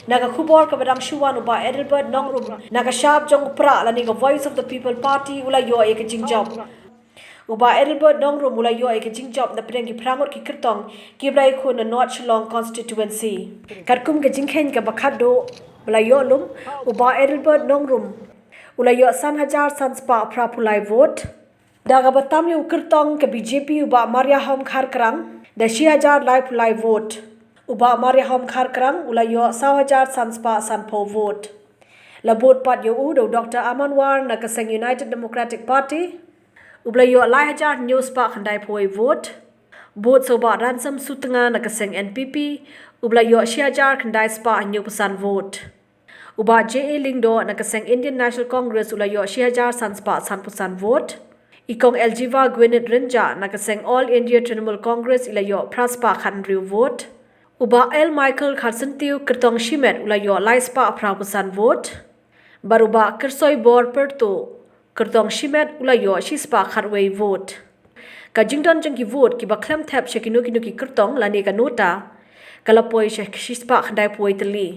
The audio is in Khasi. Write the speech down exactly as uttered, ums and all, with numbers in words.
Na ka khubor kaba dang shu wan, u Bah Adelbert Nongrum na ka shap jong u Prah lane ka Voice of the People Party u la ïoh ïa ka jingjop. U Bah Adelbert Nongrum u la ïoh ïa ka jingjop na pdeng ki phra ngut ki kyrtong kiba la ïakhun na North Shillong Constituency. Katkum ka jingkheiñ kaba khatduh ba la ïoh lum, u Bah Adelbert Nongrum u la ïoh san hajar san spah phra phew lai vote. Da kaba tam ïa u kyrtong ka B J P, u Bah Mariahom Kharkrang, da shi hajar lai phew lai vote. U Bah Mariahom Kharkrang u la ïoh saw hajar san spah san phew vote. La bud pat ïa u da u Doctor Aman War na ka seng United Democratic Party, uba la ïoh lai hajar hynñiew spah khyndai phew wei vote. Bud sa u Bah Ransom Sutnga na ka seng N P P, uba la ïoh shi hajar khyndai spah hynñiew phew san vote. U Bah J A Lyngdoh na ka seng Indian National Congress u la ïoh shi hajar san spah san phew san vote. I Kong Eljiva Gwyneth Rynjah na ka seng All India Trinamool Congress i la ïoh phra spah khathynriew vote. U Bah L Michael Kharsyntiew, kyrtong shimet, u la ïoh lai spah phra phew san vote. Bad u Bah Kyrsoibor Pyrtuh, kyrtong shimet, u la ïoh shi spah khatwei vote. Ka jingdon jong ki vote kiba khlem thep sha kino kino ki kyrtong lane ka nota ka la poi sha shi spah khyndai phew wei tylli.